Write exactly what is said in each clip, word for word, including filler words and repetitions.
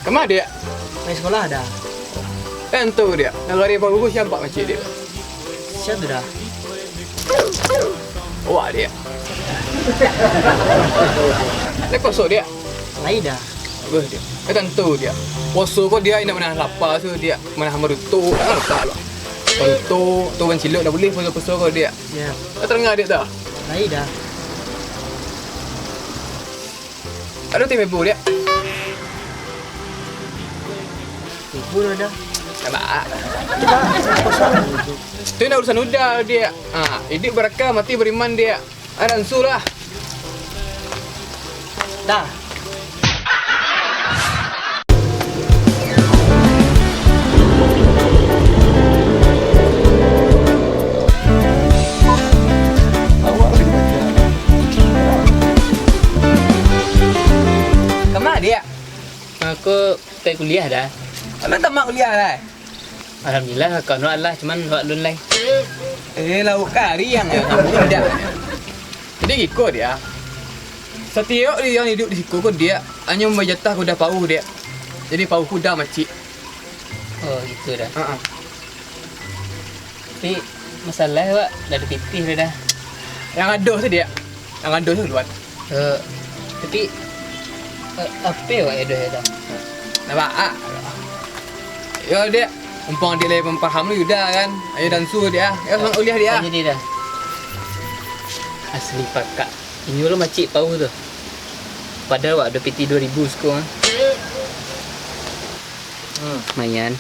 Kama, Diak? Pai sakolah, Da. Eh, tantu, Diak. Nagari Pagugu siapa makcik, Diak? Sia tu, Da? Awak, Diak. Lai puaso, Diak? Lai, Da. Bagus, Diak. Eh, tantu, Diak. Puaso ko, Diak, indak manahan lapa tu, Diak. Manahan marutuk. Jangan lupa lo. Marutuk, tu urang cilok, ndak buliah puaso-puaso ko, Diak. Siap. Eh, tarangah, Diak, tu? Lai, Da. Ado ti mebo, Diak? Ibu lah, Da. Sabar. Tu indak urusan Uda, Diak. Ha, iduik barakah, mati bariman, Diak. Adan surah. Da. Kama, Diak? Aku pai kuliah, Da. Alun tamat kuliah, Da? Alhamdulillah, ka anu alah, cuman awak alun lai. Eh, lauak kariang yo, kamu indak. Jadi giko, Diak. Satiok urang iduik di siko ko, Diak, hanyo mambayia jatah ka Uda pauh, Diak. Jadi pauh Uda makcik. Oh, gitu, Da. Ha-ha. Tapi masalah awak ndak ado pitih tu, Da. Nan ado tu, Diak. Nan ado tu, Luan. Eh, tapi, eh, apo awak ado, Da? Nampak, ah? Yo, Diak. Mumpung Diak lai mampaham lu, Uda, kan. Ayo dansu, Diak, ah. Yo, selamat kuliah, Diak, ah. Ayo, Diak, Da. Asli pakak. Inyo lo makcik pauh tu. Padahal awak ado pitih duo ribu siko, ah. Hmm. Lumayan.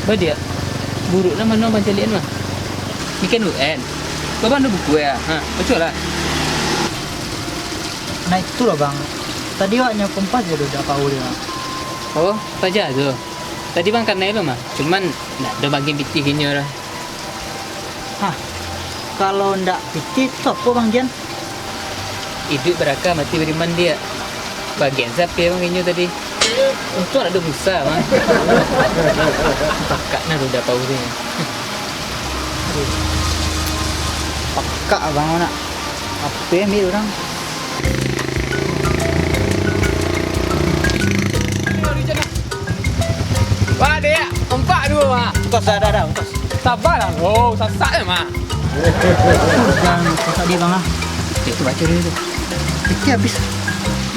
Badiak, buruak lah mano pancaliak mah. Ikan U N. Kau pandu buku ya? Ha, baco lah. Nah, itu loh, Bang. Tadi awak nyo kompas jo Uda pauh tu, Bang. Oh, paja tu. Tadi Bang kanai lo mah. Cuman, ndak ado bagian pitih inyo lah. Hah, kalau ndak pitih, tu apo, Bang Gian? Iduik barakah, mati bariman, Diak. Bagian sapi Bang inyo tadi. Untuang ndak ado busa, Bang. Pakak nah Uda pauh tu. Aduh. Pakak abang nak. Apo ambiak urang? Wah, Diak, empat dua, mah. Ongkos dah, dah, dah, ongkos. Sabar lah, bro. Sasak je, mah. Jangan sasak dia, Bang, ah. Dia tu baca dulu tu. Fikir habis.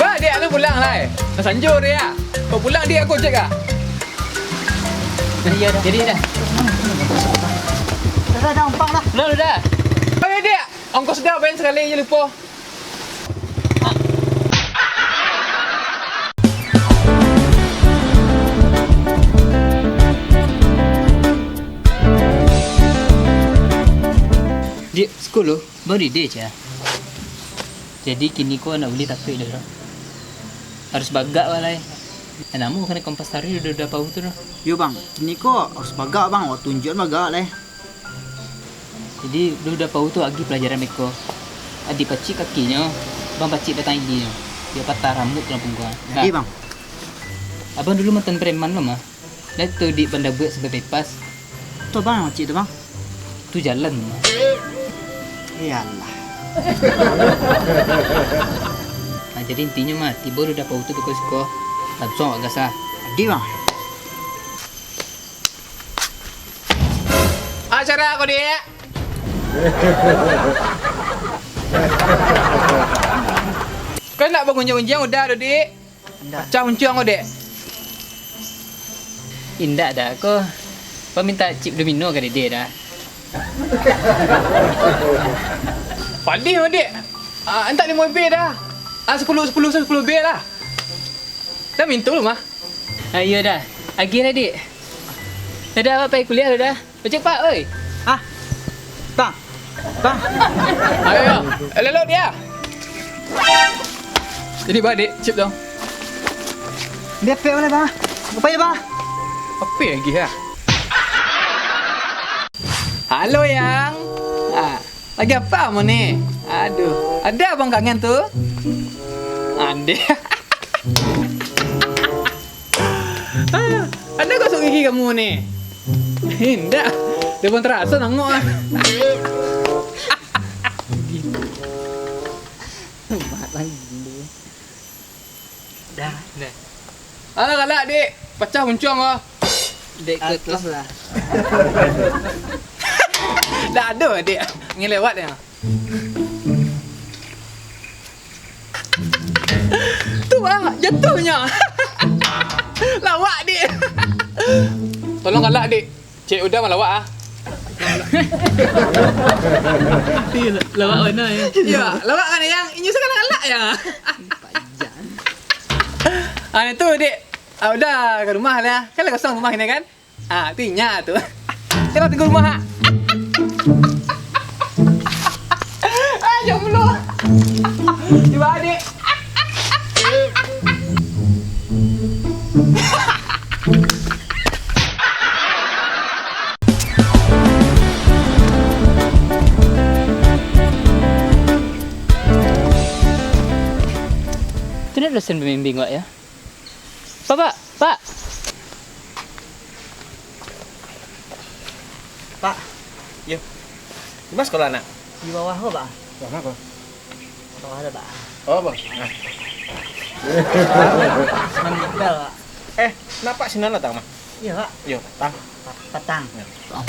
Bah, Diak, lu pulang lah, eh. Dah sanjo, Diak. Kau pulang, Diak, aku ojek, ah. Jadi, dah. Jadi, dah. Dah, dah, dah, umpang dah. Dah, dah. Ayo, Diak. Ongkos dah, bayar sekali je lupa. Diak, sikolo, baru ide, Cah. Jadi, kini ko ndak buliah takuik doh. Harus bagak, wak, lai. Namo kanai kompas tari Uda, Uda pauh tu doh. Yo, Bang, kini ko harus bagak, Bang. Wak tunjuakan bagak, lai. Jadi, Uda, Uda pauh tu agiah palajaran beko. Adiak pacik kakinyo, Bang pacik batang gigi nyo. Bia patah rambuik tulang pungguang. Jadi, Bang. Abang dulu mantan preman lo mah. Lah tu di Bandabuak sampai bebas. Tu Bang, makcik tu, Bang? Tu jalan tu mah. Iyalah. Nah, jadi intinyo mah, tibo Uda pauh tu beko siko, langsuang awak gas ah. Jadi, Bang. Acara ko, Diak. Kan nak bangunjiang-unjiang Uda tu, Diak. Indak. Pacah uncuang ko, Diak. Indak doh ko. Paminta chip domino ka Dede doh. Padih, Diak. Ah, antak limo B doh. Ah, sapuluah, sapuluah, sapuluah B lah. Dah mintu lu mah. Ah, iyo doh. Agiah lah, Diak. Dadah, awak pai kuliah dulu doh. Bacepat, oi. Ah. Tang. Tang. Ayo, ayo. Eh, lelok dia. Jadi, ba, Diak, chip dong. Dia pek mana, Bang? Apa ya, Bang? Apa lagi, ha? Halo, Yang. Ah. Lagi apa kamu ni? Aduh, ada abang kangen tu. Ade. Ah, ado gosok gigi kamu ni? Indak. Dia pun taraso nangok ah. Mat lagi dulu. Dah. Dah. Alah, galak, Dik. Pacah muncuang kau. Dek, kuat lah. Dak ado, Dik. Ngelewat ya. Tu ah, jatuhnyo. Lawak, Dik. Tolong galak, Dik. Cek Uda malawak ah. Iyo, lawak bana yo. Iyo, lawak kan yang inyo sangat galak ya. Ah, itu, Dik. Ah, Uda ka rumah lah. Kan lah kosong rumah ini kan? Ah, tu inyo tu. Kan lah tunggu rumah. Ah, ya Allah. Cuba, Dik. Tu ndak dosen pembimbing wak yo? Pak, Pak, Pak. Pak. Yo. Di ma sekolah, Nak? Di bawah ko, Pak. Bawah ko? Bawah ado, Pak. Oh, bawah. Nah. Semangat dah, Pak. Eh, nak Pak sinan datang mah? Iyo, Pak. Yo, datang. Patang. Eh, Pak.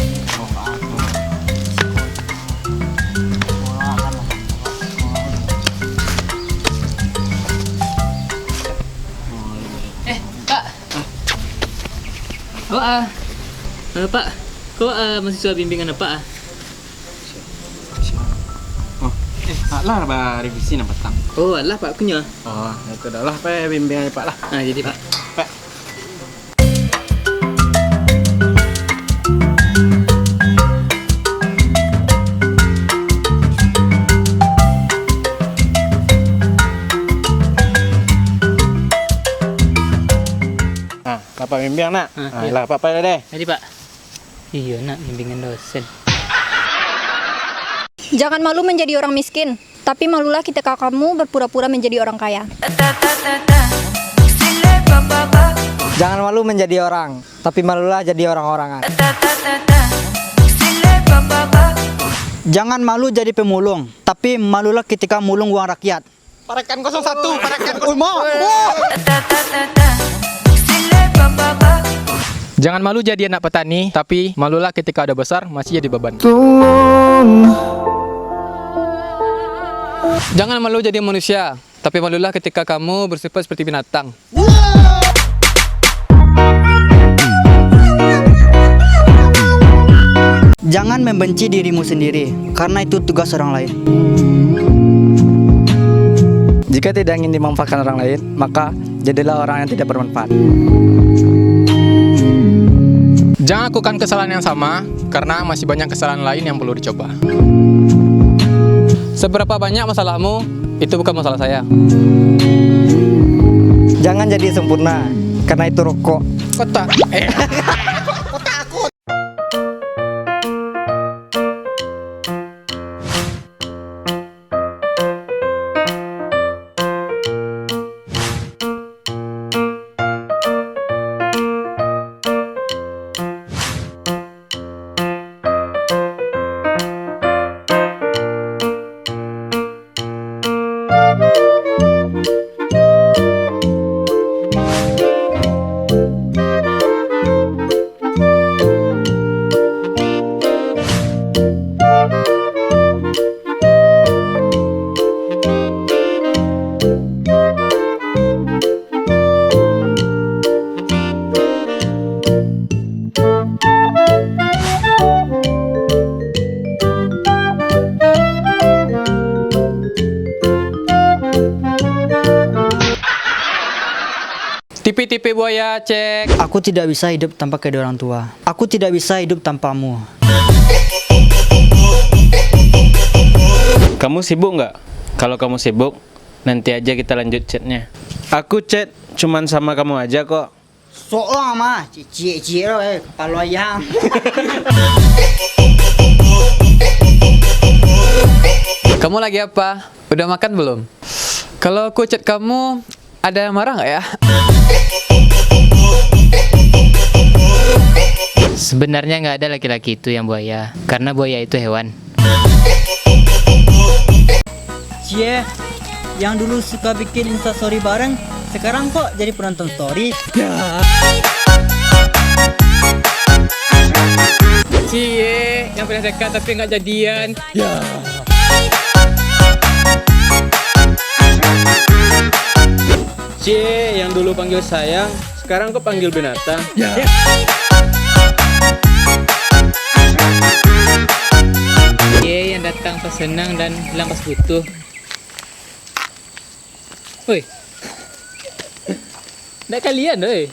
Awak, ah. Eh, Pak. Ko, ah, mahasiswa bimbingan Apak, ah? Oh, eh, Pak lah barevisi nan patang. Oh, alah, Pak, kunyo. Oh, itu dah lah, Pak, bimbingan Apak lah. Ah, jadi, Pak. Pak. Nah, Apak bimbingan, Nak. Ah, nah, iyo. Lah, Apak pai lah deh. Jadi, Pak. Iyo, Nak, bimbingan dosen. Jangan malu menjadi orang miskin. Tapi malulah ketika kamu berpura-pura menjadi orang kaya. Jangan malu menjadi orang, tapi malulah jadi orang-orangan. Jangan malu jadi pemulung, tapi malulah ketika mulung uang rakyat. Parakan kosong satu, parakan kosong satu. Jangan malu jadi anak petani, tapi malulah ketika udah besar masih jadi beban. Jangan malu jadi manusia, tapi malulah ketika kamu bersifat seperti binatang. Jangan membenci dirimu sendiri, karena itu tugas orang lain. Jika tidak ingin dimanfaatkan orang lain, maka jadilah orang yang tidak bermanfaat. Jangan lakukan kesalahan yang sama, karena masih banyak kesalahan lain yang perlu dicoba. Seberapa banyak masalahmu, itu bukan masalah saya. Jangan jadi sempurna, karena itu rokok. Kotak. Eh. Tipi-tipi buaya, cek. Aku tidak bisa hidup tanpa kedua orang tua. Aku tidak bisa hidup tanpamu. Kamu sibuk nggak? Kalau kamu sibuk, nanti aja kita lanjut chatnya. Aku chat cuman sama kamu aja kok. Sok lah mah, cicik-cicik lo, eh, kepala ayam. Kamu lagi apa? Udah makan belum? Kalau aku chat kamu, ada yang marah nggak ya? Sebenarnya nggak ada laki-laki itu yang buaya, karena buaya itu hewan. Cie, yang dulu suka bikin Insta story bareng, sekarang kok jadi penonton story? Cie, yang pernah dekat tapi nggak jadian. Cie, yang dulu panggil sayang, sekarang kok panggil binatang. Cie, yang datang pas senang dan hilang pas butuh. Woi. Ndak kalian, doi.